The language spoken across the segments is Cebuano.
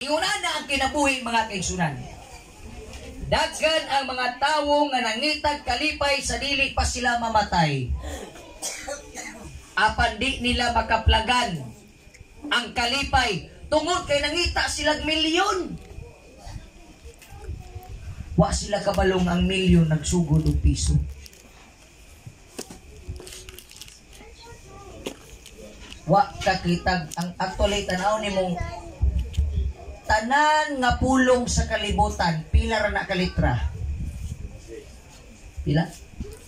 Ingon na ang kinabuhi, mga kaigsunan. Daghan ang mga tawo nga nangitag kalipay sa dili pa sila mamatay. Apan di nila makaplagan ang kalipay tungod kay nangita silag milyon. Wa sila kabalong ang milyon nagsugod og piso. Wa kakitag ang actually tan-aw nimong tanan nga pulong sa kalibutan, pila ra na ka litra? Pila?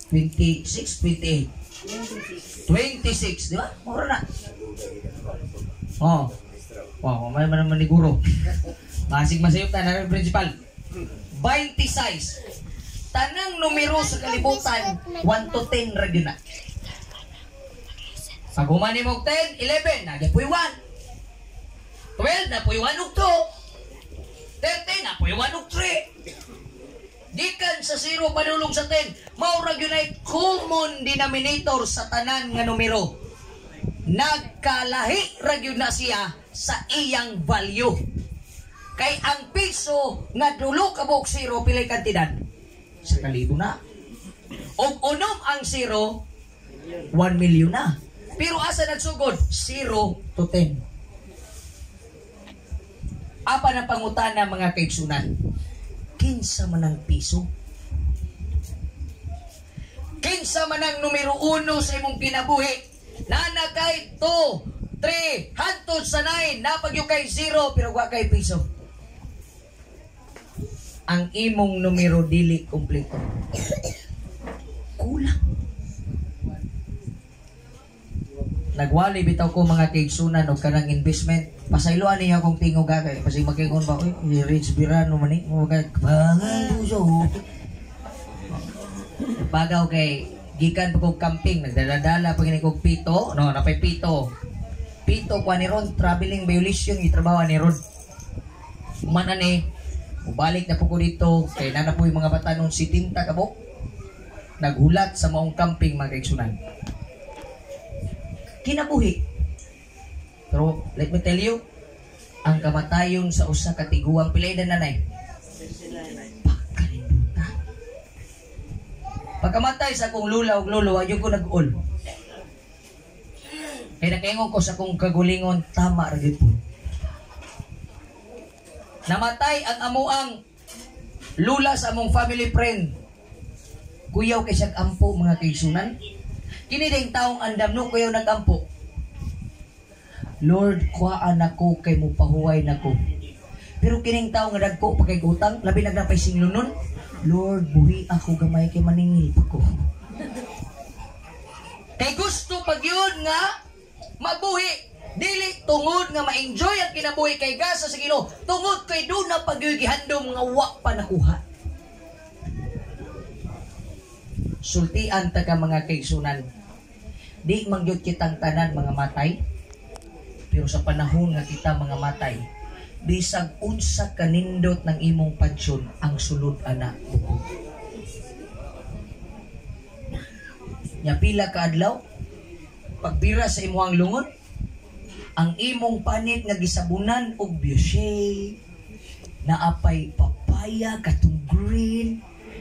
26, 28. 26, di ba? Mura na. Oh. Wow, may man naman ni guro. Masig masayop ta na principal. 26. Tanang numero sa kalibutan, 1 to 10 ra gyud na. Pag human nimo 10, 11, nagyapoy 1. 12, napoy 1 ug 2. 13, napoy 1 ug 3. Gikan sa 0 padulong sa 10, mao ra gyud ay common denominator sa tanan nga numero. Nagkalahi ra gyud na siya sa iyang value. Kay ang piso nga dulo ka buok 0, pilay kantidad? Sa kalibo na. Og unom ang 0, 1 million na. Pero asa nagsugod? 0 to 10. Apa na pangutana, mga kaigsunan? Kinsa man ang piso? Kinsa man ang numero 1 sa imong kinabuhi? Nana kay 2, 3, hantod sa 9, napagyo kay 0, pero wa kay piso. Ang imong numero dili kompleto. Kulang. Nagwali bitaw ko, mga kaigsunan, og kanang investment. Pasayloan niya akong tingog ka kay pasig makingon ba, "Uy, rich birano man ni." Bagay puso. Pagaw kay gikan pa kog camping, nagdala-dala pa gini kog pito, no, napay pito. Pito kwa ni ron, traveling violation gitrabaho ni ron. Humana ni, mubalik na po ko dito, kay nana po yung mga bata noon si Tinta kabok. Naghulat sa maong camping, mga kaigsunan. Kinabuhi. Pero let me tell you, ang kamatayon sa usa ka tiguang, pilay na nanay? Pagkalinduta. Pagkamatay sa akong lula ug lolo, ayun ko nag-ul. Kaya nakaingon ko sa akong kagulingon, tama ra gyud po. Namatay ang amuang lula sa among family friend. Kuyaw kay siyang ampo, mga kaigsunan. Kini ding taong andam no kuyaw nagampo. "Lord, kuhaan ako kay mupahuway nako." Pero kining taong nga dagko pa kay utang, labi na napay singlunon. "Lord, buhi ako gamay kay maningil pa ko." Kay gusto pag yun nga mabuhi. Dili tungod nga ma-enjoy ang kinabuhi kay gasa sa Ginoo, tungod kay doon na pag gihandom nga wa pa nakuha. Sultian ta ka, mga kaigsunan. Di mangyud kitang tanan mga matay, pero sa panahon nga kita mga matay, bisag unsa kanindot ng imong pansyon, ang sulod ana bukod. Nya pila ka adlaw pagbira sa imong lungon, ang imong panit nga gisabunan og Bioche, naapay papaya katong green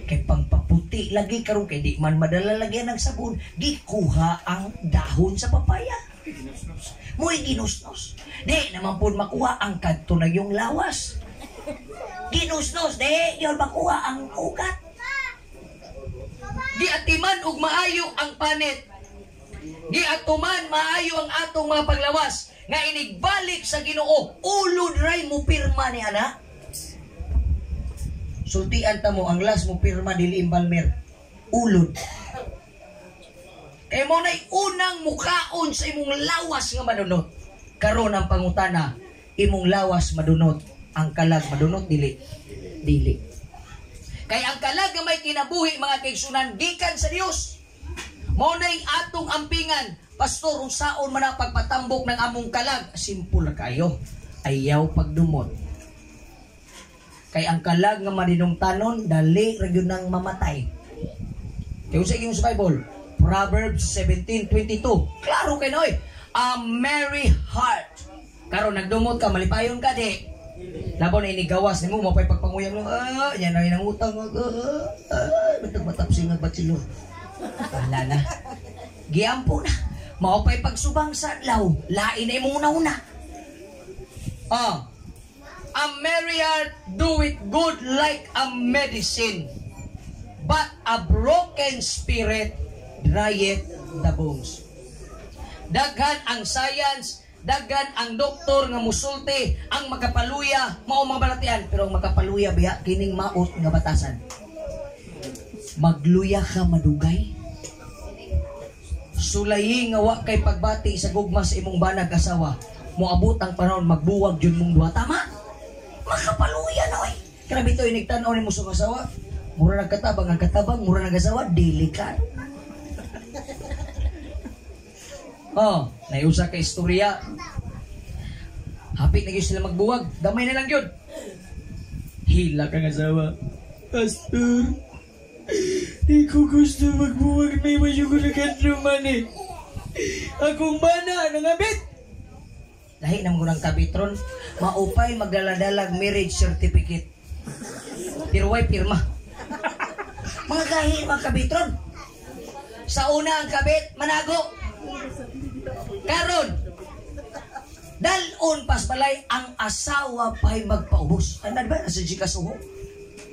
kay pangpaputi lagi karon kay di man madala lagi ng sabon, gikuha ang dahon sa papaya. Mo'y ginusnos. Di naman po makuha ang kadto na yung lawas. Ginusnos, di yun makuha ang ugat. Giatiman og maayo ang panit. Giatuman maayo ang atong mga paglawas nga inigbalik sa Ginoo, ulod ray mo pirma ni ana. Sultian ta mo ang last mo pirma dili embalmer. Ulod. Kay mo na'y unang mukaon sa imong lawas nga madunot. Karon ang pangutana, imong lawas madunot, ang kalag madunot dili? Dili. Kay ang kalag nga may kinabuhi, mga kaigsunan, gikan sa Dios. Mao na'y atong ampingan. "Pastor, unsaon man ang pagpatambok ng among kalag?" Simple ra kayo. Ayaw pagdumot. Kay ang kalag nga madinumtanon, dali ra gyud nang mamatay. Kay unsa yung sa Bible? Proverbs 17:22. Klaro kay noy. A merry heart. Karon nagdumot ka, malipayon ka di. Labaw na inigawas nimo mapay pagpanguyab no. Ah, yan na nangutang. Ah, ah, bitag matapsing nga bachelor. Wala na. Giampo na. Mao pa'y pagsubang sa adlaw, lain na imong una-una. Ah. A merry heart doeth good like a medicine, but a broken spirit dryeth the bones. Daghan ang science, daghan ang doktor nga musulti, ang makapaluya, mao mga balatian, pero ang makapaluya biya kining maot nga batasan. Magluya ka madugay. Sulayi nga wa kay pagbati sa gugma sa imong banag asawa. Moabot ang panahon magbuwag jud mong duha, tama? Makapaluya na oy. Grabe to inigtan-aw nimo sa asawa. Mura nagkatabang ang katabang, mura nag-asawa, dili ka. Oh, naiusa ka istorya. Hapit na gyud sila magbuwag, damay na lang gyud. Hila kang asawa. Pastor, di ko gusto magbuwag, may mayo ko nagkadruman eh. Akong bana, nangabit. Lahi na mo ng kabitron, maupay magdaladalag marriage certificate. Pero way pirma. Mga gahi, mga kabitron. Sa una ang kabit, manago. Karon, dalon pas balay ang asawa pa'y magpaubos. Ano ba? Nasa Gkasuho.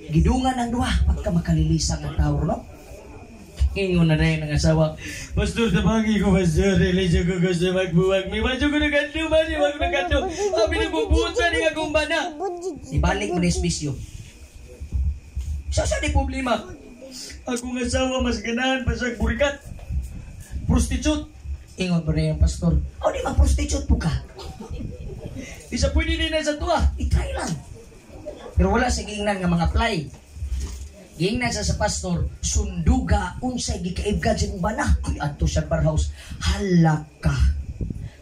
Gidungan ang duha pagka makalilisang ang tao, no? Ingon na rin ang asawa. Pastor, tabagi ko, pastor. Religion ko gusto magbuwag. May wadyo ko nagkadto, man. May wadyo ko nagkadto. Sabi na bubuhat sa nga kumbana. Ibalik mo na ispisyo. Sa sa di problema? Akong asawa mas ganahan pa sa burikat. Prostitute. Ingon pa rin ang pastor. O di mag-prostitute po ka. Isa pwede din na sa tuwa. I-try lang. Pero wala sa giingnan nga mga apply. Giingnan sa pastor, sunduga unsay gikaibgan sa imong bana. Kuy adto sa barhouse. Hala ka.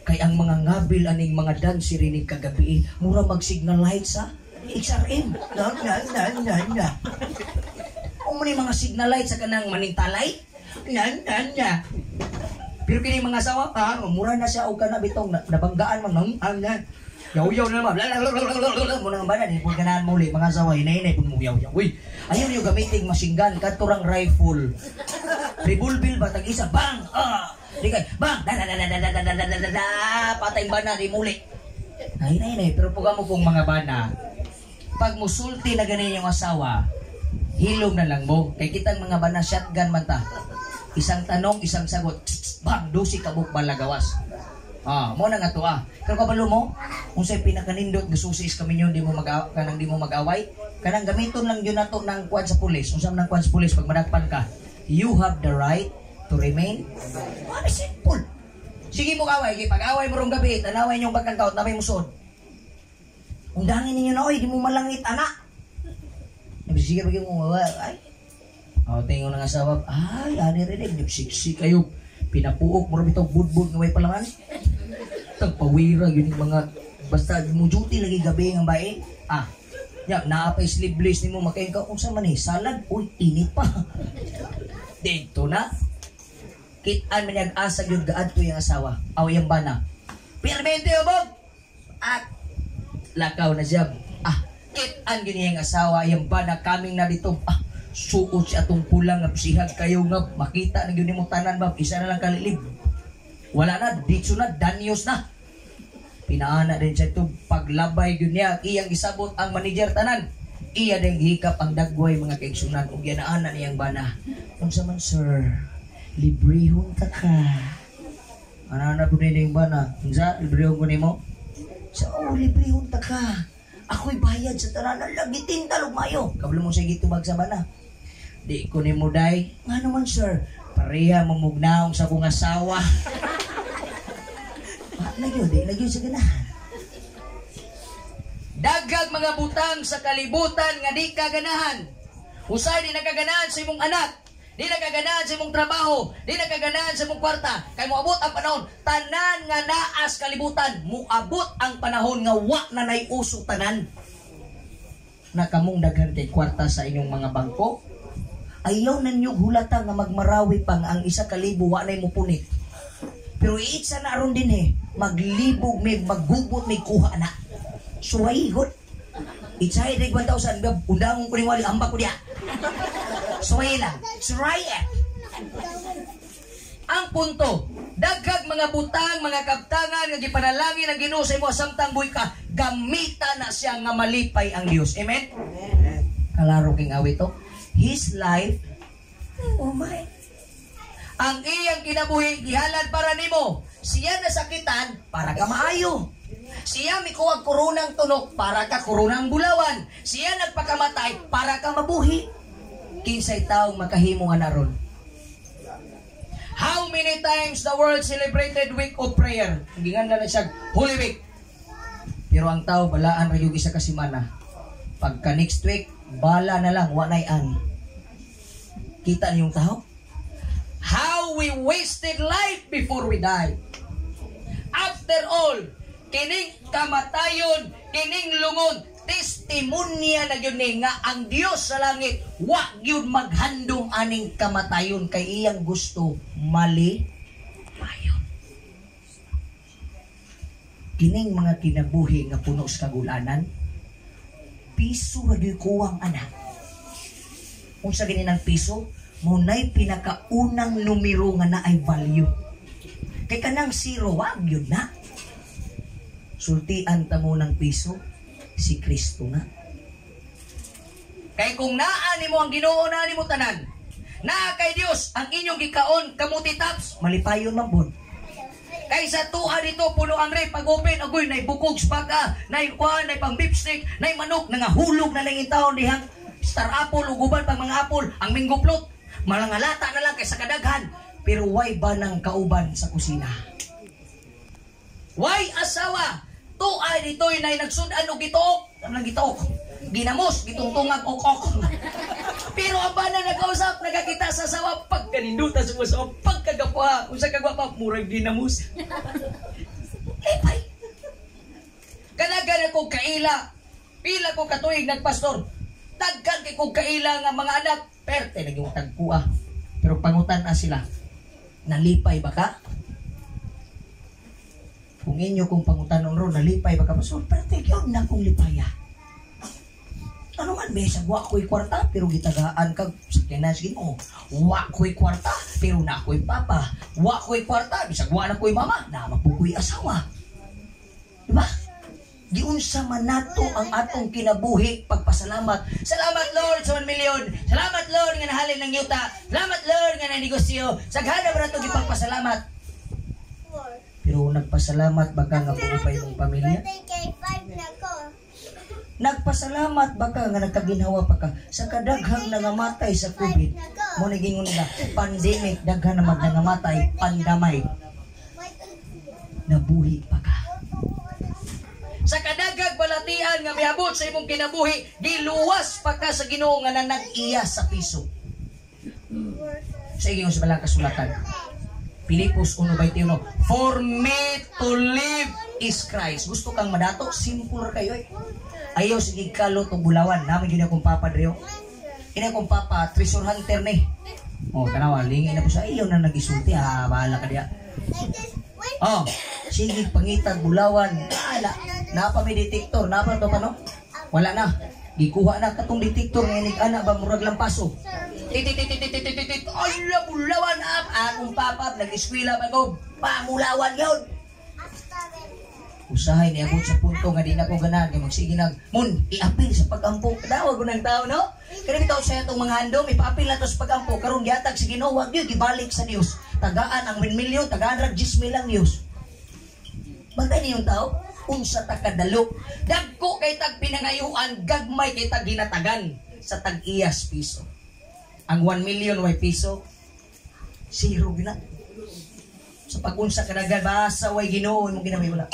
Kay ang mga ngabil aning mga dancer ni kagabi, mura mag-signal light sa XRM. Na na na na na. Kung man mga signal light sa kanang manintalay. Na na na. Pero kini mga asawa, ah, mura na siya og kana bitong nabanggaan man nang ang na. Yaw-yaw na naman. Blablabla. Muna ang bana, di po ganahan muli. Mga asawa, hinay-hinay po mo yaw-yaw. Uy, ayaw niyo gamitin machine gun, katurang rifle. Revolver ba, tag-isa, bang! Ah! Di kay, bang! Da, da, da, da, da, da, da, da, da, da, da, patay bana, di muli. Hinay-hinay, pero pag mo pong mga bana, pag musulti na ganin yung asawa, hilom na lang mo. Kay kitang mga bana, shotgun man ta. Isang tanong, isang sagot. Bang! 12 kabuk balagawas. Ah, mo na nga to ah. Pero kabalo mo, unsay pinakanindot nga susi is kami di mo mag kanang di mo mag-away, kanang gamiton lang gyud nato ng kuan sa pulis. Unsa man ang kuan sa pulis pag madakpan ka? You have the right to remain. Ano simple. Sige mo away, sige pag-away mo rong gabi, tanaway ninyong bagkang nabay mo sud. Undangin ninyo na oy, di mo malangit ana. Sige bagi mo ay. Oh, tingon ng asawa, ay ani rin siksik kayo. Pinapuok mo rin itong budbud nga may palaman. Tagpawira yun yung mga basta mo duty lagi gabi ang bae. Ah, ya naa pa sleeveless nimo makain ka unsa man eh salad, uy init pa. Dito na. Kit-an man yag asa gyud gaadto yung asawa. Aw yang bana. Pirmente ubog. At lakaw na siya. Ah, kit-an gyud niyang asawa yang bana kaming na dito. Ah, suot siya atong pulang nga sihag kayo nga makita na gyud nimo tanan ba isa na lang kalilib. Wala na, ditso na, danyos na. Pinaana din siya ito, paglabay yun niya, iyang isabot ang manager tanan. Iya din gihikap ang dagway mga kaigsunan, ug yanaana niyang bana. Unsa man sir, librehon ta ka. Ana na po niyang bana, unsa, librehon ko nimo? Sa oh, librehon ta ka. Ako'y bayad sa tanan, lagi tintalog mayo. Kablo mo sa gitubag sa bana. Di ko nimo day. Nga naman sir, pareha mamugnaong sa kong asawa. Lagyo, di lagyo sa ganahan. Daghang mga butang sa kalibutan nga di ka ganahan. Usay di nakaganahan sa imong anak, di nakaganahan sa imong trabaho, di nakaganahan sa imong kwarta. Kay moabot ang panahon, tanan nga naas kalibutan, moabot ang panahon nga wa na nay uso tanan. Nakamong daghan kay kwarta sa inyong mga bangko. Ayaw ninyo hulata nga magmarawi pang ang 1,000 wa nay mopunit. Pero iitsa na aron din eh, maglibog may maggubot may kuha na. Suway gud. Itsahay dig 1,000 gab undangon ko ni wali, ambak ko diya. Suway lang. Try it. Ang punto, daghag mga butang, mga kaptangan nga gipanalangin ang Ginoo sa imo samtang buhi ka, gamita na siya nga malipay ang Dios. Amen? Kalaro king awit to. His life, oh my. Ang iyang kinabuhi gihalad para nimo. Siya nasakitan para ka maayo. Siya mikuha koronang tunok para ka koronang bulawan. Siya nagpakamatay para ka mabuhi. Kinsay taong makahimo nga naron? How many times the world celebrated week of prayer? Gingan na siya Holy Week. Pero ang tao balaan ra yung isa ka semana. Pagka next week, bala na lang, wa nay an. Kita niyong tao? How we wasted life before we die. After all, kining kamatayon, kining lungon, testimonya na gyud ni nga ang Dios sa langit wa gyud maghandom aning kamatayon kay iyang gusto mali payon. Kining mga kinabuhi nga puno sa kagulanan, piso ra gyud kuwang ana. Unsa gini ng piso? Mao nay pinakaunang numero nga naay value. Kay kanang zero, wag yun na. Sultian ta mo ng piso, si Kristo na. Kay kung naa nimo ang Ginoo, naa nimo tanan. Naa kay Dios ang inyong gikaon kamuti tops, malipayon man pud. Kay sa tuwa dito puno ang ref, pag open agoy nay bukog spaka, nay kuan, nay pang beef steak, nay manok nangahulog na lang taon dihang star apple ug uban pang mga apple, ang mango float, malangalata na lang kay sa kadaghan. Pero why ba nang kauban sa kusina? Why asawa? Tuay dito'y nay nagsudan og gituok. Ano gituok? Ginamos, gitungtungag ok-ok. Pero ang bana nagkausap, nagakita sa asawa, pagkaninduta sa asawa, pagkagapwa, unsa kagwapa, murag ginamos. Lipay. Kanagan ako kaila. Pila ko katuig nagpastor. Daghan kay kog kaila nga mga anak, perte naging tagkua. Pero pangutan na sila. Nalipay ba ka? Kung inyo kong pangutanon ron, nalipay ba ka? Pastor, perte yun na kong lipaya. Ano man, bisag wa ko'y kwarta, pero gitagaan kag sakyanan sa Ginoo. Wa ko'y kwarta, pero na ako'y papa. Wa ko'y kwarta, bisag wa na ko'y mama, na ko'y asawa. Diba? Giunsa man nato ang atong kinabuhi pagpasalamat. Salamat, Lord, sa 1 million. Salamat, Lord, nga nahalin ng yuta. Salamat, Lord, nga nanegosyo. Saghana ba nato gipagpasalamat? Pero nagpasalamat ba ka nga buo pa imong pamilya? Nagpasalamat ba ka nga nagkaginhawa pa ka sa kadaghang nangamatay sa COVID? Mo ni gingon nila, pandemic, daghan na magnangamatay, pandamay. Nabuhi pa ka. Sa kadaghag balatian nga miabot sa imong kinabuhi, giluwas pa ka sa Ginoo nga nanag-iya sa piso. Sa ingon sa balang kasulatan. Pilipos 1:21, "For me to live is Christ." Gusto kang madato, simple ra kayo eh. Ayaw sige kalot og bulawan. Namin yun akong papa dreo. Ina akong papa, treasure hunter ni. Oh, tanawa, lingi na po sa iyo na nagisulti. Ah, bahala ka diya. Oh, sige pangitag bulawan. Bahala. Napa may detector, napa to pa no? Wala na. Gikuha na katong detector nga inig ana ba murag lampaso. Tit tit tit tit tit tit. Ala, bulawan ap. Akong papa nag-eskwela pa ko. Pamulawan yun. Usahay niabot sa punto nga di na ko ganahan kay magsige nag mun iapil sa pagampo. Dawag ko ng tao, no? Kani bitaw sa atong mga handom, ipaapil na to sa pagampo karon gihatag sa Ginoo, wag gyud gibalik sa Dios. Tagaan ang 1 million, tagaan ra 10 mil ang Dios. Bagay niyong tao, unsa ta kadalo. Dagko kay tag pinangayuan, gagmay kay tag ginatagan sa tag-iyas piso. Ang 1 million way piso, zero gina. Sa pagunsa kadagan, basa way Ginoo imong ginawi wala.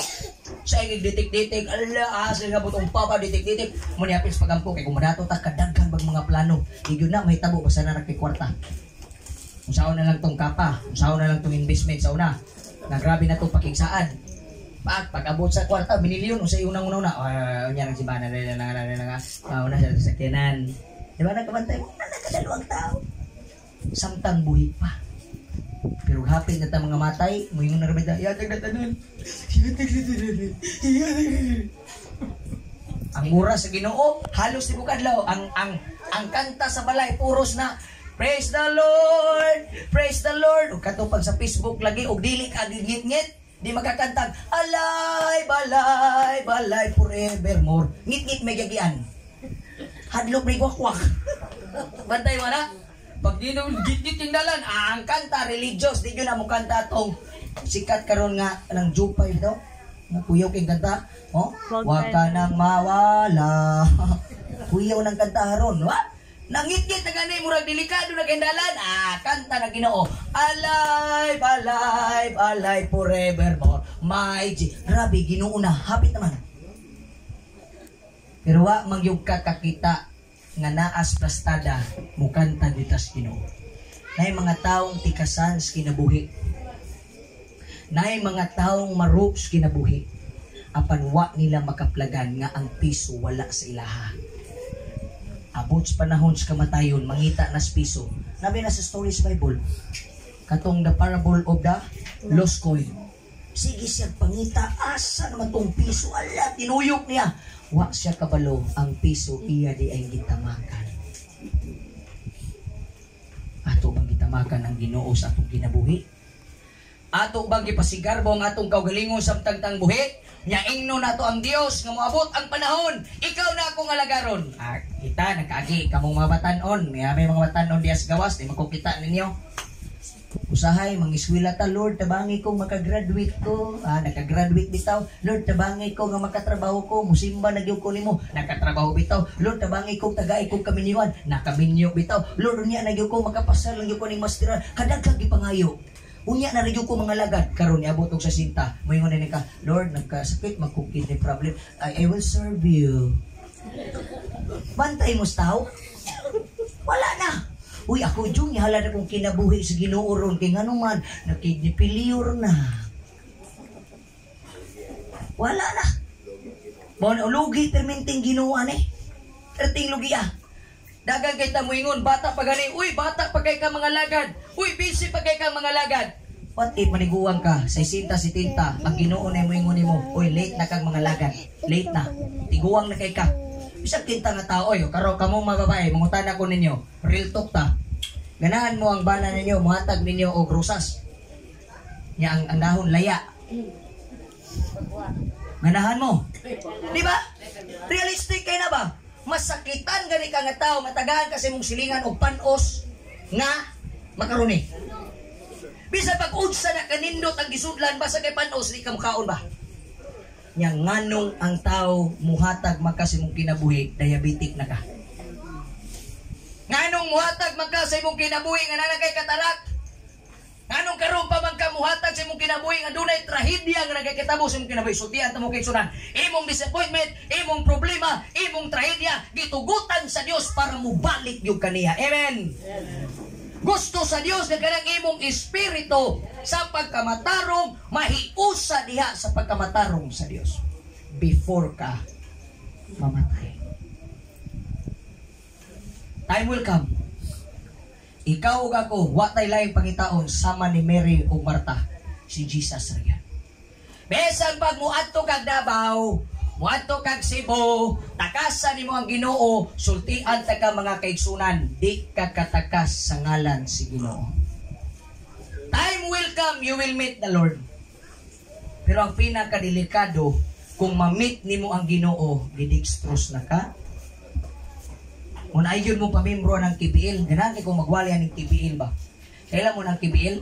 Sa igig ditik-ditik, ala, asa nga butong papa ditik-ditik. Mo ni apil sa pagampo kay kung madato ta kadaghan bag mga plano. Di gyud na mahitabo basta na kay kwarta. Unsaon na lang tong kapa, unsaon na lang tong investment sa una. Na grabe na tong pakigsaan. Pag pag-abot sa kwarta, binilyon, unsay unang una-una. Oh, unya nang simbahan na na na na na. Una sa sakyanan. Di ba nagkabantay mo? Na nakadalawang tao. Samtang buhi pa. Pero hapit na ta mga matay, muingon na rin ta, yatag na tanan. Yatag na tanan. Yatag na tanan. Ang oras sa Ginoo, halos di adlaw ang kanta sa balay puros na "Praise the Lord, praise the Lord." Ug kato pag sa Facebook lagi og dili ka ngit-ngit, di makakantag "Alive, alive, alive forevermore." Ngit-ngit may gagian. Hadlok may wakwak. Bantay mo na. Pag di na git-git yung dalan, ah, ang kanta religious, di yun na mo kanta tong sikat karon nga ng Jupay daw. Nga kuyaw kay kanta, oh? Wag Wag ka ka nang mawala. Kuyaw ng kanta haron, wa? Nangit-ngit na gani, murag delikado na kay dalan. Ah, kanta na Ginoo. "Alive, alive, alive forevermore. My G." Grabe, Ginoo na. Hapit naman. Pero wa mangyug ka kakita nga naas plastada mukanta ditas Ginoo. Nay mga taong tikasan sa kinabuhi. Nay mga taong maruk sa kinabuhi. Apan wa nila makaplagan nga ang piso wala sa ilaha. Abot sa panahon sa kamatayon, mangita na sa piso. Nabi na sa stories Bible. Katong the parable of the lost coin. Sige siya pangita, asa naman tong piso? Ala, tinuyok niya. Wa siya kabalo, ang piso iya di ay gitamakan. Ato bang gitamakan ang Ginoo sa atong kinabuhi? Ato bang gipasigarbo ang atong kaugalingon samtang tang buhi? Nya ingno nato ang Dios nga moabot ang panahon, ikaw na akong alagaron. Ah, kita nagkaagi kamong mga batanon, may mga batanon diya sa gawas, di makukita ninyo. Usahay, mangiskwela ta, "Lord, tabangi ko makagraduate ko." Ah, nakagraduate bitaw. "Lord, tabangi ko nga makatrabaho ko. Musimba na gyud ko nimo." Nakatrabaho bitaw. "Lord, tabangi ko tagay kong kaminyuan." Nakaminyo bitaw. "Lord, unya na gyud ko makapasar lang gyud ko ning masteran." Kadaghang gipangayo. "Unya na gyud ko mga lagad." Karon niabot og 60. Moingon ni ka, "Lord, nagkasakit man ko, kidney problem. I will serve you." Bantay mo sa tao. Wala na. "Uy, ako jung ihalad akong kinabuhi sa Ginoo ron kay ngano man na-kidney failure na." Wala na. Bon, lugi perminting Ginoo ani. Perting lugi ah. Dagan kay ta moingon bata pa gani, "Uy, bata pa kay ka mga lagad. Uy, busy pa kay ka mga lagad." What if maniguang ka, 60, 70, ang Ginoo na moingon nimo, "Uy, late na kag mga lagad. Late na. Tiguang na kay ka." Bisag kinta nga tao, oy, karo kamong mga babae, mangutana ko ninyo, real talk ta. Ganahan mo ang bana ninyo, muhatag ninyo og rosas. Nya ang dahon laya. Ganahan mo. Di ba? Realistic kay na ba? Masakitan gani ka nga tao, matagahan kasi mong silingan og panos nga makaroni. Bisa pag unsa na kanindot ang gisudlan, basta kay panos, di ka mukaon ba? Nya nganong ang tao muhatag man ka sa imong kinabuhi, diabetic na ka? Nganong muhatag man ka sa imong kinabuhi nga naa kay katarak? Nganong karon pa man ka muhatag sa imong kinabuhi nga dunay trahedya nga nagkakitabo sa imong kinabuhi? Sultian ta mo kay sunan. Imong disappointment, imong problema, imong trahedya gitugutan sa Dios para mubalik gyud kaniya. Amen. Gusto sa Dios nga kanang imong espiritu sa pagkamatarong mahiusa diha sa pagkamatarong sa Dios before ka mamatay. Time will come. Ikaw ug ako, wa tay laing pangitaon sama ni Mary ug Martha, si Jesus ra gyud. Bisan pag muadto kag Davao, muadto kag Cebu, takasan nimo ang Ginoo, sultian ta ka mga kaigsunan, di ka katakas sa ngalan si Ginoo. Time will come, you will meet the Lord. Pero ang pinakadelikado, kung ma-meet nimo ang Ginoo, gidextrose na ka. Kung ayon mo pamimbro ng KBL, ganahan kay kung magwali ang KBL ba? Kailan mo ng KBL?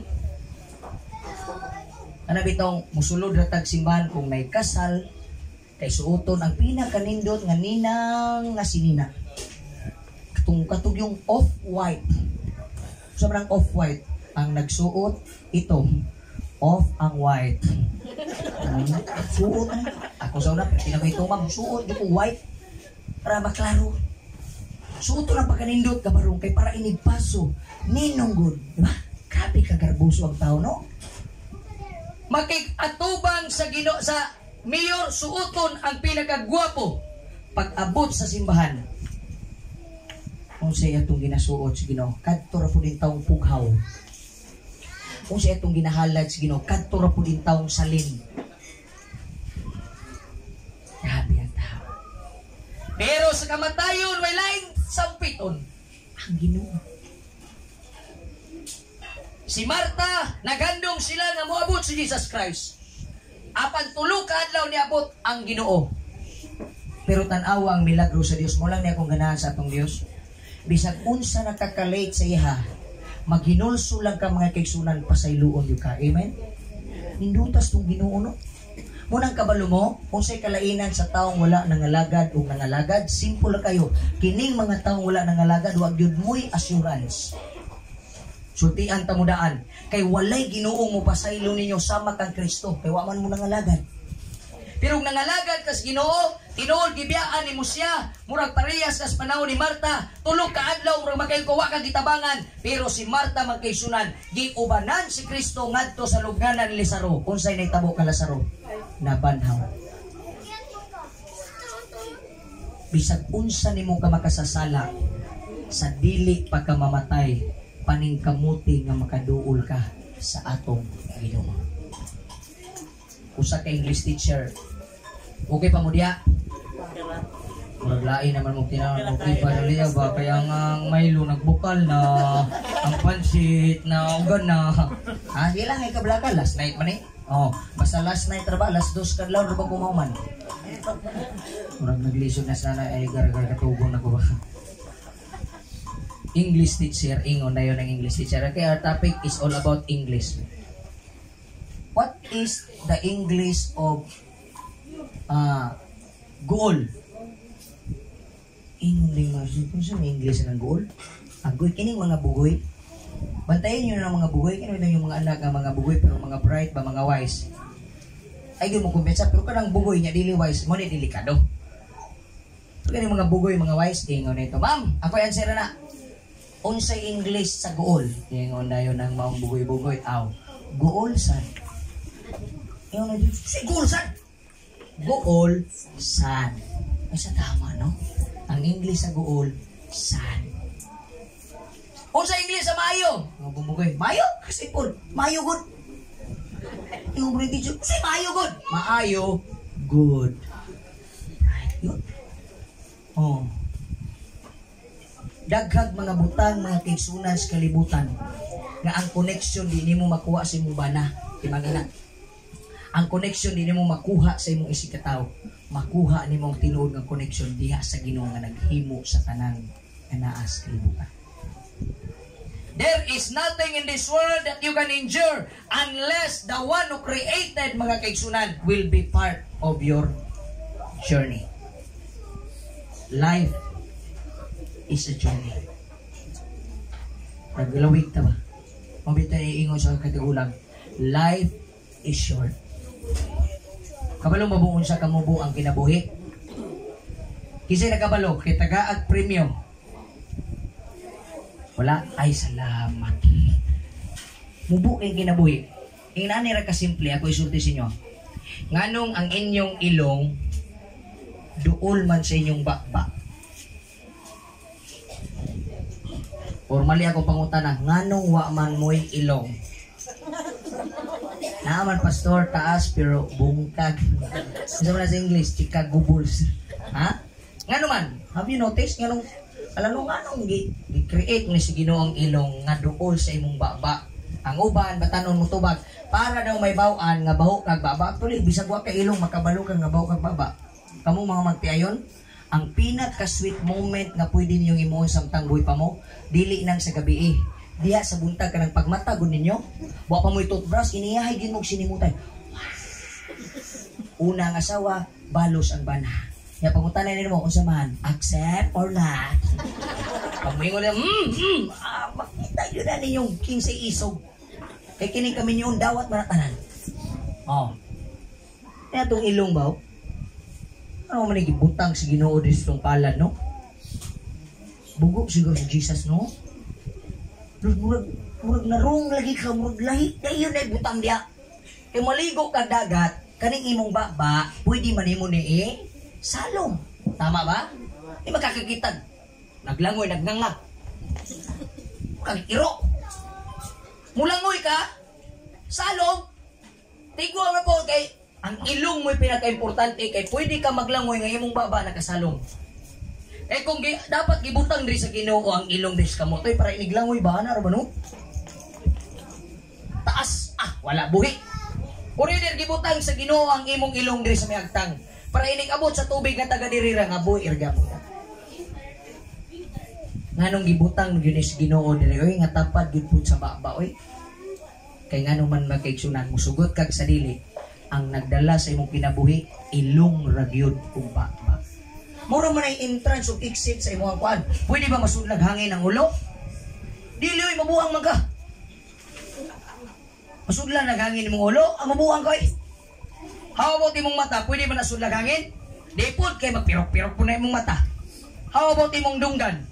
Ano bitong musulod ra tag simbahan kung may kasal, kay suoton ang pinakanindot nga ninang nga sinina. Katong katog yung off-white. Sobrang off-white. Ang nagsuot, ito, off ang white. Suot na. Ako sa una, pinakaitumang, suot yung ko white. Para maklaro. Suot na pagkanindot kabarong kay para inigpaso. Ninong good. Di ba? Grabe ka garboso ang tao, no? Makig-atubang sa Ginoo sa mayor, suoton ang pinakagwapo pag abot sa simbahan. Kung siya itong ginasuot sa Ginoo, kadto ra pud taong pughaw. Kung siya itong ginahalad sa Ginoo, kadto ra pud taong salin. Grabe ang tao. sa kamatayon, way laing sampiton. Ang Ginoo. Si Marta, naghandom sila nga moabot si Jesus Christ. Apan 3 ka adlaw niabot ang Ginoo. Pero tan-awa ang milagro sa Dios. Mao lang ni akong ganahan sa atong Dios. Bisag unsa naka-late sa iha, maghinulsol lang ka, mga kaigsunan, pasayloon gyud ka. Amen? Nindutas tong Ginoo, no? Munang kabalo mo, unsay kalainan sa taong wala nangalagad o nangalagad, simple lang kayo. Kining mga taong wala nangalagad, wa gyud mo'y assurance. Sultian ta mo daan. Kay walay Ginoong mo pasaylo ninyo sama kang Kristo. Kay wa man mo nangalagad. Pero kung nangalagad kas Ginoo, tinuod gibiyaan nimo siya. Murag parehas kas panahon ni Marta, 3 ka adlaw murag makaingon wa ka gitabangan. Pero si Marta, mga kaigsunan, giubanan si Kristo ngadto sa lubnganan ni Lazaro. Unsay nahitabo ka Lazaro? Nabanhaw. Bisag unsa nimo ka makasasala, sa dili pa ka mamatay, paningkamuti nga makaduol ka sa atong Ginoo. Usa ka English teacher. Okay pa mo diya? Murag lain naman mo tinawag. Okay pa dali ba? Kaya nga ang Milo nagbukal na, ang pansit na ugan na. Ah, di lang ay kablaka last night man eh. Oh, basta last night ra ba, alas 2 kadlaw ra ba kumahuman. Murag naglisod na sana ay gargar katugon ako ba. English teacher, ingon na yun ang English teacher. Okay, our topic is all about English. What is the English of goal? Ingon din mga kung sa may English ng goal? Agoy, kining mga bugoy. Bantayan nyo na ng mga bugoy. Kini yung mga anak nga mga bugoy, pero mga bright ba, mga wise. Ay, mo kumpensa, pero kanang bugoy niya, dili wise, mo ni delikado. Pero kining mga bugoy, mga wise, ingon nito. "Ma'am, ako answer na. Unsay English sa goal?" Ingon na yun ang maong bugoy-bugoy. "Aw, goal sad." Ingon na yun, si goal sad. Goal sad. Ay, sa tama, no? Ang English sa goal, sad. Unsa English sa maayo? Mga bumugoy. Maayo? Simple. Maayo good. Yung teacher, unsay maayo good? Maayo, good. Right, yun. Oh. Daghag mga butang, mga kaigsunan, sa kalibutan nga ang connection di nimo makuha sa imong bana, timangina. Ang connection di nimo makuha sa imong isigkatawo. Makuha nimo ang tinuod nga connection diha sa Ginoo nga naghimo sa tanan nga naa sa kalibutan. There is nothing in this world that you can endure unless the one who created, mga kaigsunan, will be part of your journey. Life is a journey. Naglawig ta ba? Mabita iingon sa katigulang. Life is short. Kabalo mabuon sa kamubo ang kinabuhi. Kasi nakabalo, kay tagaag premyo. Wala, ay salamat. Mubo kay kinabuhi. Ingani ra kasimple ako isulti sa inyo. Nganong ang inyong ilong duol man sa inyong bakba? Or mali akong pangutana, nganong wa man mo'y ilong? Naaman pastor, taas pero bungkag. Unsa man na sa English, Chicago Bulls. Ha? Ngano man? Have you noticed nganong alam mo nganong gi-create ni si Ginoo ang ilong nga duol sa imong baba? Ang uban batanon mo tubag para daw may baw-an nga baho kag baba. Actually, bisag wa kay ilong, makabalo ka nga baho kag baba. Kamo mga magtiayon, ang pinaka-sweet moment nga pwede ninyong imuon samtang buhi pa mo, dili nang sa gabi eh. Diha sa buntag ka ng pagmata gud ninyo, wa pa mo'y toothbrush, iniyahay gid mo sinimutay. Una ang asawa, balos ang bana. Ya pangutana nimo unsa man, accept or not? Pag moingon niya, makita yun na ninyong kinsay isog. Kay kini kami niyong dawat man tanan. Oh. Kaya itong ilong ba? Oh? Ano man gibutang si Ginoo dito itong palad, no? Bugo siguro si Jesus, no? Lord, murag narong lagi ka, murag lahi, dayon ay butang diya. Kay maligo ka dagat, kaning imong baba, pwede man nimo ni eh, salong. Tama ba? Di makakakitag. Naglangoy, nagnganga. Kag iro. Mulangoy ka, salong. Tigwa mo po kay ang ilong mo'y pinaka-importante kay pwede ka maglangoy nga imong baba nakasalong. Eh kung dapat gibutang diri sa Ginoo ang ilong diri sa kamot, oy, para iniglangoy ba na ra ba, no? Taas, ah, wala buhi. Urider gibutang sa Ginoo ang imong ilong diri sa may agtang para inig abot sa tubig nga taga diri ra nga buhi ra gyapon ka. Nganong gibutang gyud ni sa Ginoo diri, oy, nga tapad gyud pud sa baba, oy? Kay ngano man, makaigsunan, musugot kag sa dili, ang nagdala sa imong kinabuhi ilong ra gyud ug baba. Mura man ay entrance ug exit sa imong kuan. Pwede ba masudlag hangin ang ulo? Dili oy, mabuang man ka. Masudlan nag hangin imong ulo, ang mabuang ka oy. How about imong mata? Pwede ba nasudlag hangin? Di pud, kay magpirok-pirok po na imong mata. How about imong dunggan?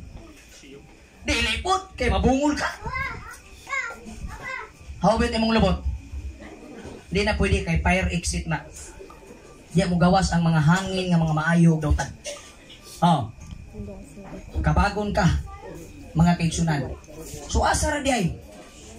Dili pud, kay mabungol ka. How about imong lubot? Di na pwede kay fire exit na. Di mo gawas ang mga hangin nga mga maayo ug dautan. Oh. Kabagon ka, mga kaigsunan. So asa ra di ay?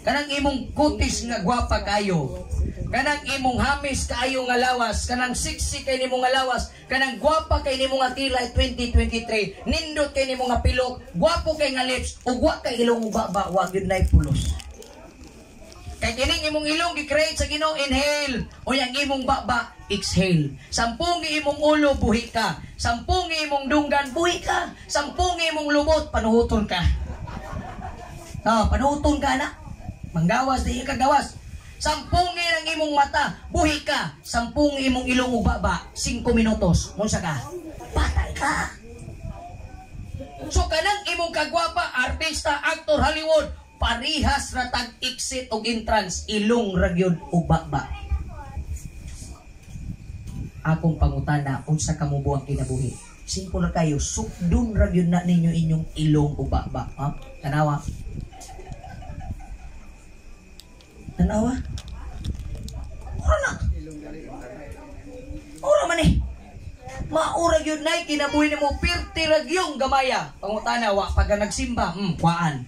Kanang imong kutis nga gwapa kayo. Kanang imong hamis kaayo nga lawas, kanang sexy kay nimo nga lawas, kanang gwapa kay nimo nga kilay 2023, nindot kay nimo nga pilok, gwapo kay nga lips, ug wa kay ilong ug baba, wa gyud nay pulos. Kay kining imong ilong gi-create sa Ginoo, inhale, o yang imong baba, exhale. Sampung imong ulo, buhi ka. Sampung imong dunggan, buhi ka. Sampung imong lubot, panuhuton ka. Oh, panuhuton ka na. Manggawas di ka gawas. Sampung ang imong mata, buhi ka. Sampung imong ilong ug baba, 5 minutos. Unsa ka? Patay ka. So kanang imong kagwapa, artista, actor, Hollywood, parihas ra tag exit og entrance, ilong ra gyud ug baba. Akong pangutana, unsa ka mo buang kinabuhi? Simple na kayo, sukdon ra gyud na ninyo inyong ilong ug baba. Ha? Tanawa. Tanawa. Ora na. Ora man eh. Maura gyud nay kinabuhi nimo, pirti ra gyung gamaya. Pangutana, wa pa ka nagsimba, kuan.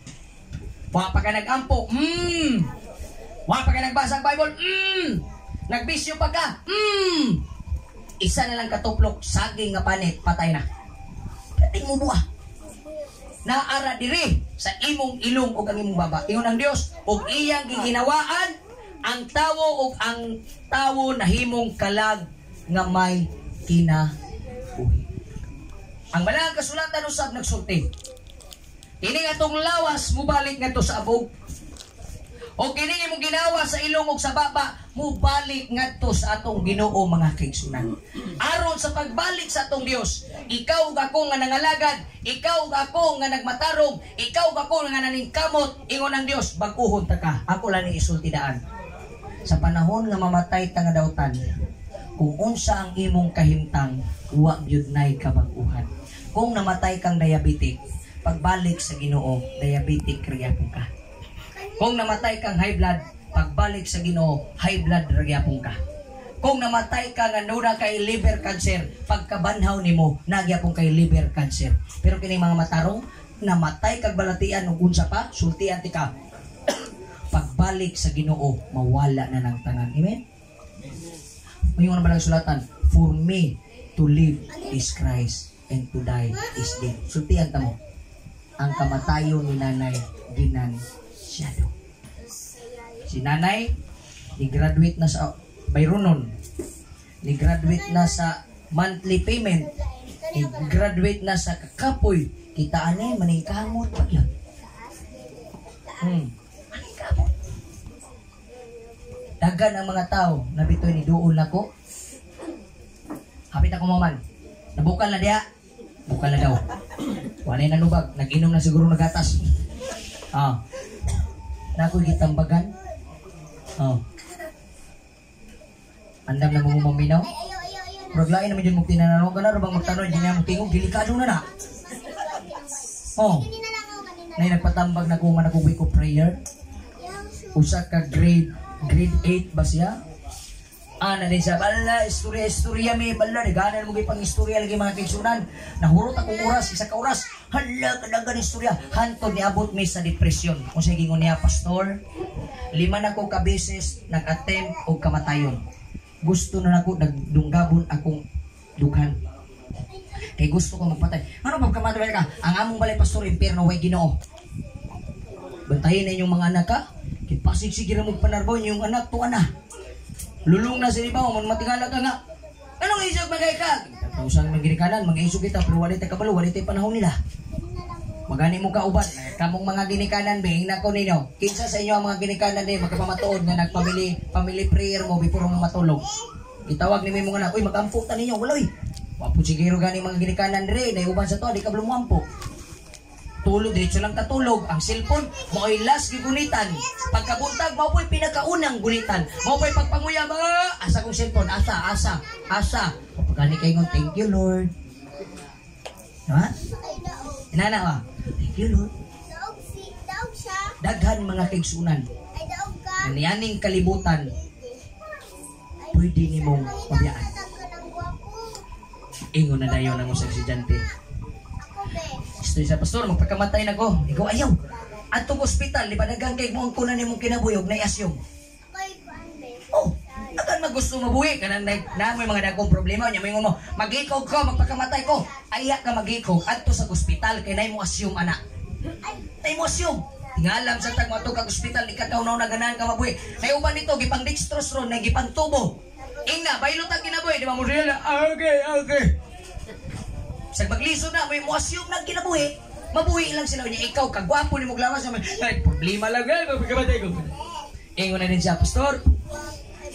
Wa pa ka nagampo. Wa pa ka nagbasa ng Bible. Nagbisyo pa ka. Isa na lang katuplok, saging nga panit, patay na. Pwede mo buha. Naara diri sa imong ilong ug ang imong baba. Ingon ang Dios, ug iyang giginawaan ang tawo, ug ang tawo nahimong kalag nga may kinabuhi. Ang Balaan Kasulatan usab nagsulti. Kini atong lawas mubalik ngadto sa abog. O kini imong ginawa sa ilong ug sa baba mubalik ngadto sa atong Ginoo, mga kaigsunan. Aron sa pagbalik sa atong Dios, ikaw ug ako nga nangalagad, ikaw ug ako nga nagmatarong, ikaw ug ako nga naningkamot, ingon ang Dios, bag-uhon ta ka. Ako lang ni isulti daan. Sa panahon nga mamatay ta nga dautan, kung unsa ang imong kahimtang, wa gyud nay kabag-uhan. Kung namatay kang diabetic, pagbalik sa Ginoo, diabetic ra gyapon ka. Kung namatay kang high blood, pagbalik sa Ginoo, high blood ra gyapon ka. Kung namatay ka nga nuna kay liver cancer, pagkabanhaw nimo, nagyapon kay liver cancer. Pero kini mga matarong, namatay kag balatian ug unsa pa, sultian ti ka. Pagbalik sa Ginoo, mawala na ng tanan. Amen? Mayon na balang sulatan, "For me to live is Christ and to die is gain." Sultian ta mo. Ang kamatayon ni nanay, ginansyado. Si nanay, ni-graduate na sa Bayronon. Ni-graduate na sa monthly payment. Ni-graduate na sa kakapoy. Kita ani, maningkamot pa yun. Maningkamot. Dagan ang mga tao, nabitoy ni duol nako. Hapit ako mo man. Nabukal na diha. Bukal na daw. Wala na nubag. Nag-inom na siguro nagatas. Ah. Nakoy gitambagan. Oh. Andam na mo maminaw. Murag lain naman yun mong tinanong ka na, rabang magtanong, hindi nga mo tingog, delikado na na. Oh. Nay nagpatambag na ko man ako week of prayer. Usa ka grade grade 8 ba siya? Ah, na din siya, bala, istorya, istorya mi, bala, ganan mo pang istorya lagi, mga kaigsunan. Nahurot akong oras, isa ka oras, hala, kadagan istorya. Hantod niabot mi sa depresyon. Kung sa gingon niya, "Pastor, 5 na ko ka beses nag-attempt og kamatayon. Gusto na nako, nagdunggabon akong dughan. Kay gusto ko magpatay." Ano ba Magpatuloy ka. Ang among balay, pastor, impierno, way Ginoo. Bantayin na inyong mga anak ka. Kipasig sige ra mo panarbaw inyong anak tuwa na. Lulong na sa ibaw, man matingala ka nga. Anong isog magay ka? Tausang mga ginikanan, mga isog kita, pero wala tayo kabalo, wala tayo panahon nila. Magani mo kauban, kamong mga ginikanan, be, hingna ko ninyo. Kinsa sa inyo ang mga ginikanan ni magkapamatuod nga nagpamily family prayer mo before mo matulog? Itawag ni mo mga anak, "Uy, magampo ta ninyo," wala. Wa po siguro gani mga ginikanan dre, naiuban sa to, di ka muampo. Tulog, diretso lang katulog. Ang cellphone, mao'y last gigunitan. Pagkabuntag, mao po'y pinakaunang gunitan. Mao po'y pagpanguya, ba? Asa kong cellphone? Asa, asa, asa. Pagkani kayo, "Thank you, Lord." Diba? Inana ba? "Thank you, Lord." Daog si, daog siya. Daghan mga kaigsunan. Ay, daog ka. Na nianing kalibutan, pwede nimong pabiyaan. Tag ka ng gwapo. Ingon na dayon ang usang estudyante. Ako be. Gusto sa pastor, magpakamatay na ko. Ikaw ayaw. Atong ospital, di ba daghang kay mo ang kunan nimong kinabuhi og nai-assume. Ako'y kuan be. Oh, akan magusto mabuhi kanang na, na may mga dagkong problema nya moingon mo, "Magikog ko, magpakamatay ko." Aya ka magikog adto sa ospital kay nay mo assume ana. Nay mo assume. Tingalam sa tag moadto kag ospital, di ka kaunaw na ganahan ka mabuhi. Nay uban nito gipang dextrose ron, nay gipang tubo. Ingna, baylo tag kinabuhi, di ba mo real? Okay. Sa maglisod na, may mo assume ng kinabuhi. Mabuhi lang sila niya. Ikaw, kagwapo ni mo lawas. Ay, problema lang, ay, magpakamatay ko. Ingon na din siya, "Pastor,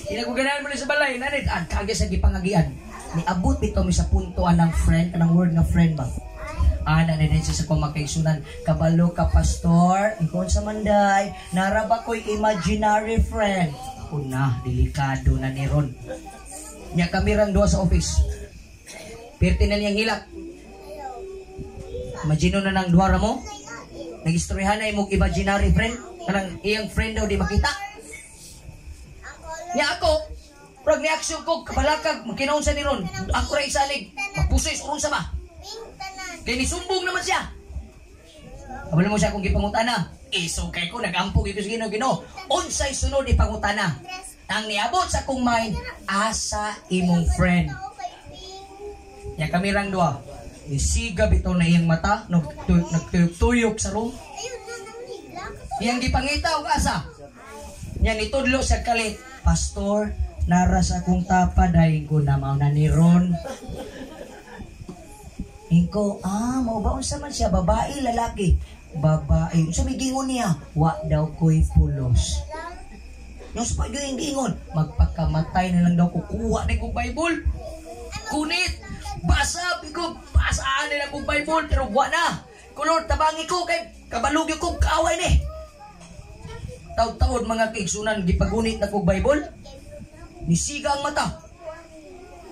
di na ko ganahan mo sa balay." Nanit, ang kagya sa gipangagian. Niabot bitaw mi sa punto anang friend, anang word nga friend ba? Ana na din siya sa kumakaigsunan. "Kabalo ka, pastor, ikaw sa manday, naraba ko'y imaginary friend." Ako na, delikado na ni Ron. Nya kami rang duha sa office. Pirti na niyang hilak. Imagine na nang duha ra mo. Nag-istoryahan na imong imaginary friend. Kanang iyang friend daw di makita. Ang color. Nya ako, murag ni action ko, kabalakag, magkinaon sa ni Ron. Ako ra isalig, mapusoy sa sa ba. Pink tanan. Kay nisumbong naman siya. Kabalo mo siya kung gipangutana. Isog kay ko, nag-ampo ko sa Ginoo, "Ginoo. Unsay sunod ipangutana?" Dress. Ang niabot sa akong mind, asa imong friend? Ako kay pink. Nya kami rang duha. Isiga bitaw na iyang mata, nagtuyok-tuyok sa room. Ayun na nang higla. Iyang gipangita og asa. Nya nitudlo sa kalit, "Pastor, nara sa akong tapa dahil ko na mao na ni Ron." Ingko, "Ah, mao ba? Unsa man siya, babae, lalaki?" "Babae." "Unsa may gingon niya?" "Wa daw ko'y pulos." Yung sa pag yung gingon, "Magpakamatay na lang daw ko, kuha na kong Bible. Kunit, basa, ko, basaan nila kong Bible, pero wa na. Kulor, tabangi ko, kay kabalugyo ko, kaaway ni." Taud-taod mga kaigsunan, gipagunit na kong Bible. Nisiga ang mata.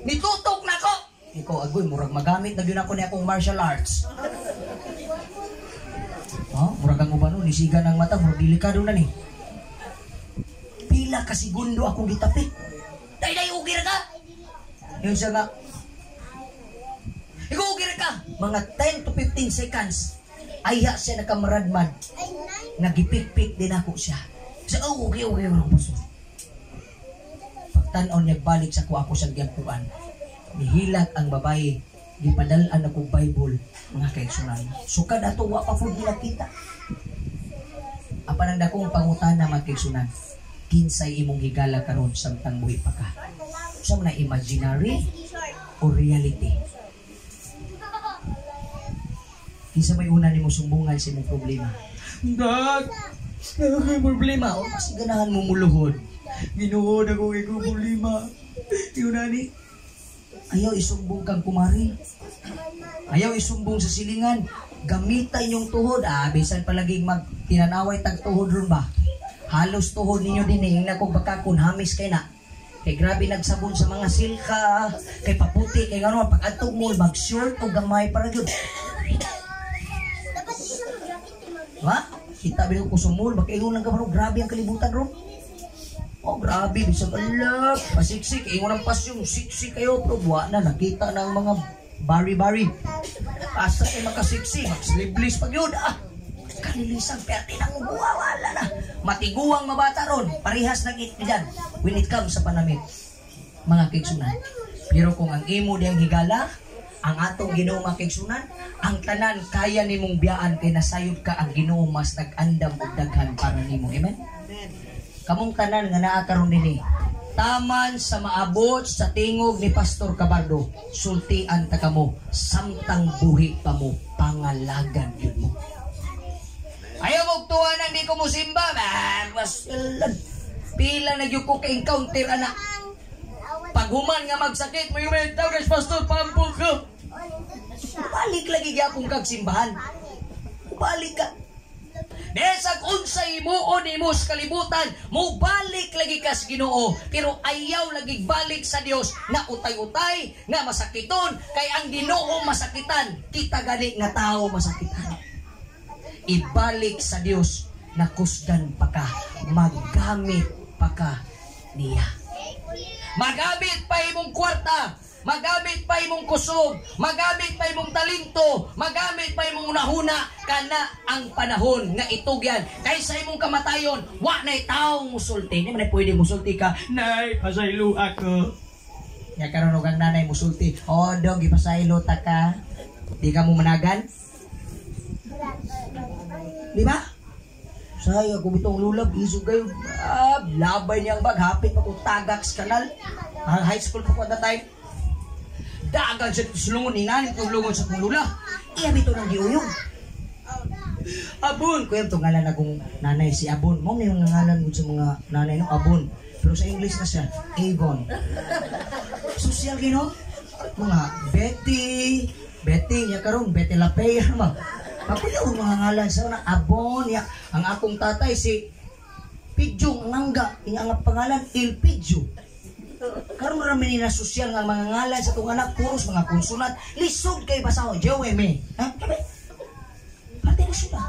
Nitutok na ko. Ikaw, agoy, murag magamit na yun ako ni akong martial arts. Oh, murag ang ubano, nisiga ng mata, murag delikado na ni. Pila ka segundo akong gitapik. "Day, day, ugir ka!" Yun siya nga. "Ikaw, ugir ka!" Mga 10 to 15 seconds. Ayha siya nakamaradmad. Ay, nine. Nagipikpik din ako siya. Sa oh, okay, okay, pastor. Pagtanaw niya balik sa kuha ko sa giampuan. Nihilak ang babae. Gipadalan ako Bible, mga kaigsunan. Sukad ato wa pa pud kita. Apan ang dakong pangutana, mga kaigsunan, kinsay imong higala karon samtang buhi pa ka? Sa man na imaginary Sige, short. O reality? Kinsa may una nimo sumbungan sa imong problema? "Dag, may problema." O, mas ganahan mo muluhod. "Ginoo, dako kay ko problema." Yun na ni. Ayaw isumbong kang kumari. Ayaw isumbong sa silingan. Gamita inyong tuhod. Ah, bisan palaging mag tinanaway tag tuhod ron ba? Halos tuhod ninyo din eh. Ingna kog baka kun hamis kay na. Kay grabe nagsabon sa mga silka, kay paputi, kay ngano, pag adtog mo, mag-short o gamay para gyud. Dapat di na mag-jacket eh, mag Ha? Kita ba ko sumul, makaingon lang ka bro, grabe ang kalibutan ro. Oh, grabe, bisag alak, pasiksik, ingon ang pasyon, siksik kayo, pero wa na, nakita na ang mga bari-bari. Asa kay makasiksi, mag-sleeveless pag yun, ah. Kalilisan, perte nang buwa, wala na. Matiguang mabata ron, parehas ng dyan, when it comes sa panamit. Mga kaigsunan. Pero kung ang imo diyang higala, Ang atong Ginoo, mga kaigsunan, ang tanan kaya nimong biyaan kay nasayod ka ang Ginoo mas nag-andam og daghan para nimo. Amen. Kamong tanan nga naa karon dinhi, taman sa maabot sa tingog ni Pastor Cabardo, sultian ta kamo samtang buhi pa mo, pangalagan yun mo. Ayaw mo tuwa nang di ko musimba, ah, mas pila na gyud ko ka-encounter ana. Paghuman nga magsakit mo yung may tawag, "Pastor, pampo ko." Balik lagi gyapon kag simbahan. Balik ka. Desag unsay himuon nimo sa kalibutan, mo balik lagi ka sa Ginoo, pero ayaw lagi balik sa Dios na utay-utay, nga masakiton, kay ang Ginoo masakitan, kita gani nga tao masakitan. Ibalik sa Dios na kusgan pa ka, magamit pa ka niya. Magamit pa imong kwarta, magamit pa imong kusog, magamit pa imong talento, magamit pa imong unahuna, kana ang panahon nga itugyan. Kaysa imong kamatayon, wa na'y taong musulti. Di man na pwede musulti ka, "Nay, pasaylo ako." Ya karon og ang nanay musulti, "Oh, dong, gipasaylo ta ka." Di ka mo managan? Di ba? Saya ko bitong lulab, isog kayo. Ah, labay niyang bag, hapit pa ko tagak sa kanal. Ah, high school pa ko at that time. Dagan sa sulungon, inanin ko lungon sa kong lula. Iya bito nang giuyog. Abon! Kuya, itong ngalan akong nanay si Abon. Mo na yung ngalan mo sa mga nanay, no? Abon. Pero sa English na siya, Avon. Social gino? Mga Betty, Betty, niya karon Betty Lapay, ano ba? Papuyo ang mga ngalan sa una, Abon, ya. Ang akong tatay si Pidyo Ngangga, ang pangalan Il Pidyo. Karon rami ni na sosyal nga mga ngalan sa itong anak, puros mga konsonant, lisod kay basahon. Joey me. Ha? Sabi? Pati na sila.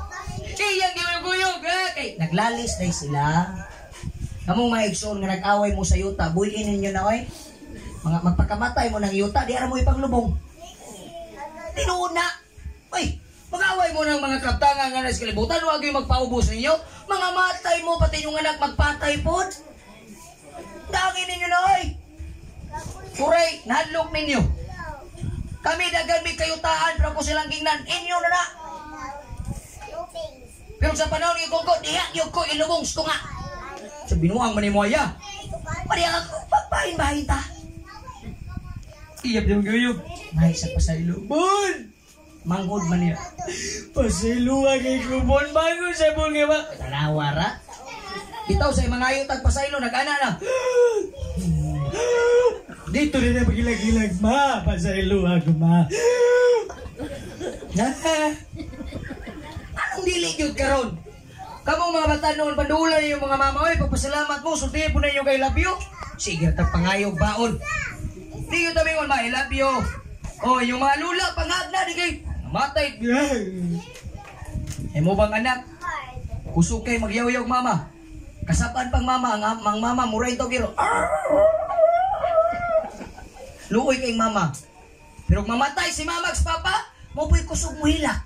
Iyang giyog-guyog, ha? Kay naglalis na sila. Kamong mga igsoon nga nag-away mo sa yuta, buhiin ninyo na oy. Mga magpakamatay mo ng yuta, di ara mo ipanglubong. Tinuod na. Uy, mag-away mo ng mga kaptangan nga nasa kalibutan, huwag yung magpaubos ninyo. Mga matay mo, pati yung anak magpatay pod. Dangin ninyo na oy. Kuray, nahadlok ninyo. Kami dagan may kayutaan, pero ko silang gingnan, inyo na na. Pero sa panahon ni Kongko, diha yung ko ilubong sa tunga. Sa binuang man mo aya. Pariya ako, pagbahin-bahin ta. Iyap yung guyog. May sa pasaylo. Bon! Manghod man niya. Pasaylo kay ko, Bon. Bago sa bon nga ba? Tanawa ra. Itaw sa mga ayaw tag pasaylo, nag-ana na. Dito rin na magilag-ilag, ma. Pasaylo ako, ma. Na. Anong dili gyud karon? Kamong mga bata noon, pandulan yung mga mama, oy, pagpasalamat mo, sultihin po na inyo kay love you. Sige, tag pangayog baon. Di yun tabi ma, I love you. Oh, yung mga lula, pangag na, di kay, matay. Eh mo bang anak, kusog kay magyaw-yaw mama. Kasapan pang mama, ang mama, muray to giro. Luoy kay mama. Pero kung mamatay si mama at papa, mo po'y kusog mo hilak.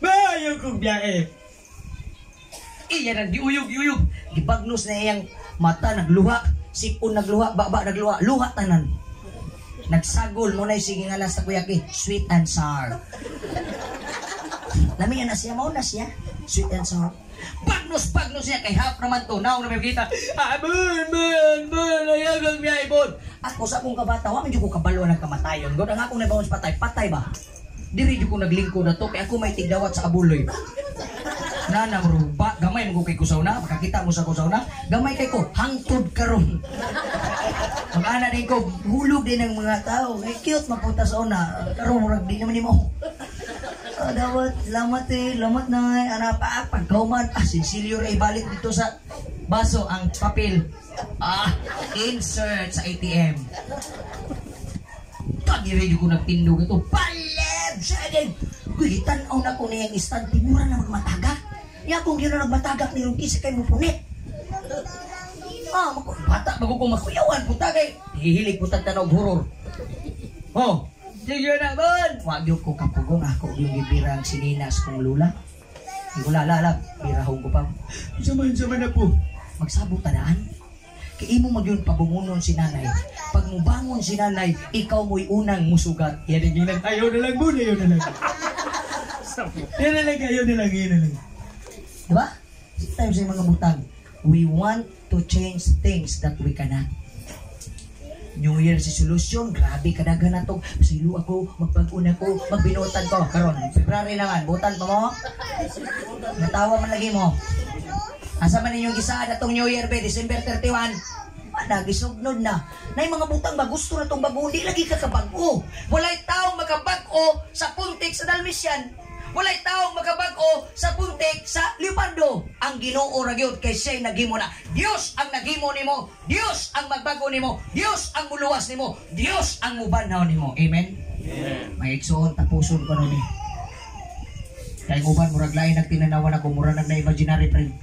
Ma, ayaw kong biyahe. Iya nang giuyog giuyog. Gibagnos na iyang mata nagluha, sipon nagluha, baba nagluha, luha tanan. Nagsagol mo na sige nga sa kuyaki, sweet and sour. Lami na siya, mao na siya, sweet and sour. Bagnos bagnos niya kay half naman to. Now na may kita. Ah, bun bun bun, ayaw kong biyahe bon. Ako sa akong kabata, wa man jud ko kabalo ng kamatayon. God ang akong naibawon sa patay, patay ba? Diri jud ko naglingkod na to kay ako may tigdawat sa abuloy. Nana ba gamay mo kay kusaw na, makakita mo sa kusaw na, gamay kay ko hangtod karon. Mag-ana din ko, hulog din ang mga tao. Kay cute mapunta sa una. Karon murag di naman nimo. Ah, dawat, lamat eh, lamat na eh. Ana pa, pagkauman, ah, sinsilyo ra ibalik dito sa baso ang papel. Ah, insert sa ATM. Kagiri ko nagtindog ito. Paleb! Sige! Uy, tanaw na ko niyang istante. Mura na magmatagak. Niya kung gino nagmatagak ni Rungki sa kay mo punit. Ah, mako, bata, bago ko makuyawan, punta kay. Hihilig po tanaw horror. Oh, sige na, bon! Wag yung ko kapugong ako yung gibira ang sininas kong lula. Hindi ko lala, birahong ko pa. Saman-saman na po. Magsabot tanaan. Kay imo magyun pabungunon si nanay. Pag mubangon si nanay, ikaw mo'y unang musugat. Yan ang ginang, ayaw na lang muna, ayaw na lang. Yan na lang, ayaw na lang, ayaw na lang. Diba? Sometimes yung mga butang, we want to change things that we cannot. New Year resolution, grabe kadaghan na to. Silo ako, magpag-una ko, magbinutan ko. Karon, February naman, butan pa mo? Natawa man lagi mo. Asa man ninyong gisaad atong New Year be, December 31? Wala, gisugnod na. Nay mga butang ba, gusto na tong bago, hindi lagi ka kabag-o. Walay taong makabag-o sa puntik sa Dalmatian. Walay taong makabag-o sa puntik sa Leopardo. Ang Ginoo ra gyud kay siya'y naghimo na. Dios ang naghimo nimo, Dios ang magbago nimo, Dios ang muluwas nimo, Dios ang mubanhaw nimo. Amen. Amen. May igsoon tapuson ko ni. Kay uban murag lain nagtinanawan ako, murag nag na imaginary friend.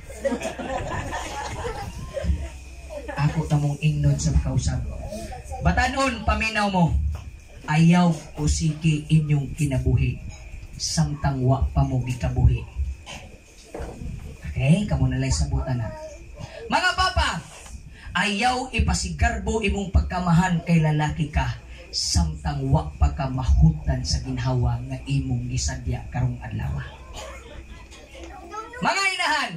Ako tamong ingnon sa kausap. Batanon, paminaw mo. Ayaw usiki inyong kinabuhi samtang wa pa mo gikabuhi. Okay, kamo na lang sabutan na. Mga papa, ayaw ipasigarbo imong pagkamahan kay lalaki ka samtang wa pa ka mahutan sa ginhawa nga imong gisadya karong adlaw. Mga inahan,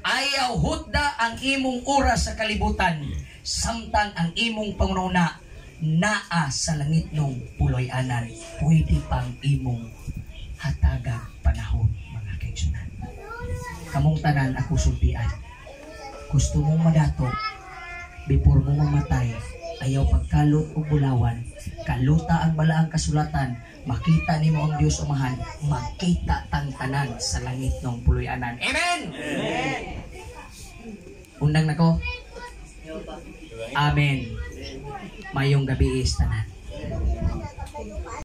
ayaw hutda ang imong oras sa kalibutan samtang ang imong panguna naa sa langit nung puloy-anan, pwede pang imong hatagang panahon, mga kaigsunan. Kamong tanan ako sultian. Gusto mong madato before mo mamatay, ayaw pagkalot og bulawan, kaluta ang balaang kasulatan, makita nimo ang Dios Umahan, makita tang tanan sa langit ng puloy-anan. Amen. Amen. Undang nako. Amen. Mayong gabi is tanan.